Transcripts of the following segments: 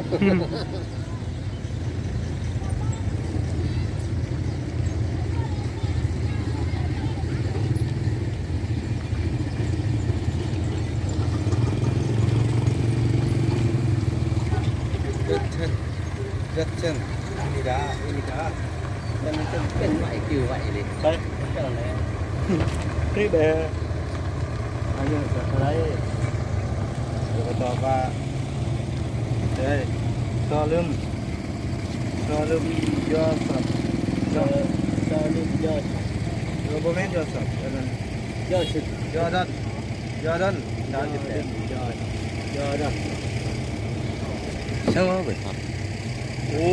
ເລິດເຖິງ ເລິດເຊິ່ງ ອາມີດາ ອາມີດາ ແຕ່ມັນຈະເປັນໄວ ຈື່ໄວເດ້ ໄປ ເຈົ້າແຫຼະ ຄືແບ ອາຍຸເທົ່າໃດ ແລ້ວກໍຕອບວ່າ ເອີຍ ຊໍລຶມ ຊໍລຶມ ຢໍສັດ ຊໍ ຊໍລຶມ ຢໍສັດ ເອີ ບໍ່ແມ່ນ ຢໍສັດ ອັນນັ້ນ ຢໍຊຶກ ຢໍດັນ ຢໍດັນ ສາມສິບແປດ ຢໍດັນ ຢໍດັນ ຊ່າງວ່າເບິດຄັບ ໂອ້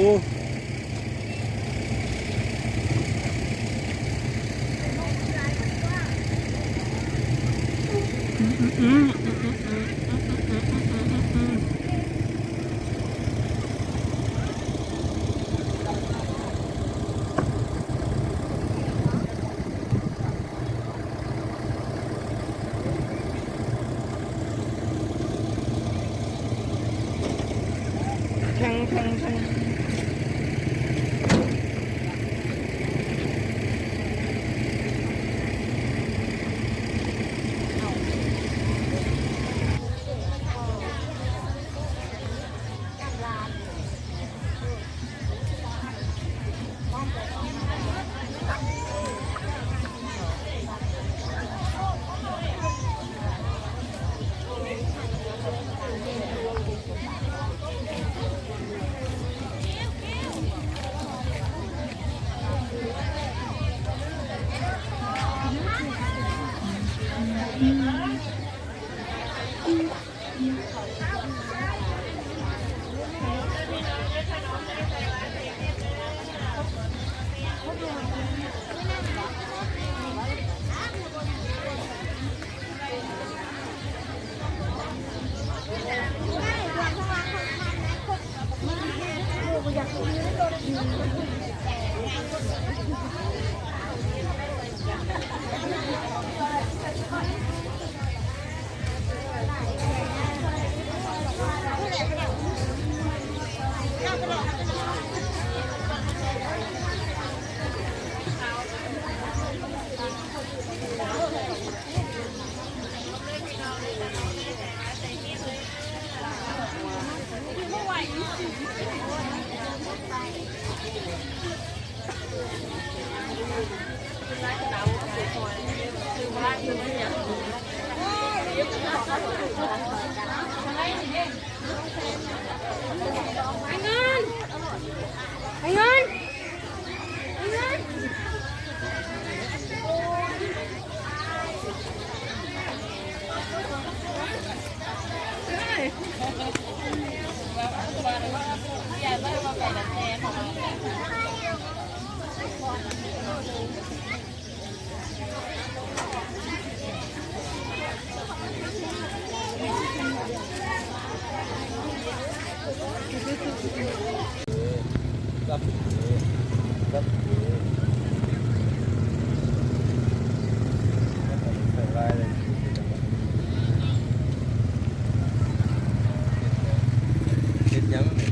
ເຮັດຫຍັງນີ້?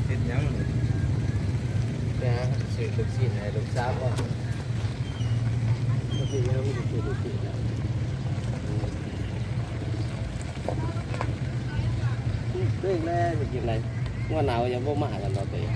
ເຮັດຫຍັງນີ້? ໄປຫາຊື້ລູກຊີ້ນໃຫ້ລູກສາວບໍ່? ບໍ່ຊື້ຫຍັງ ມີແຕ່ຊື້ລູກຊີ້ນແລ້ວ. ເລີກແລ້ວ ຊິກິນໄດ້. ຫົວໜາວຍັງບໍ່ມາກັນດອກເອີຍ.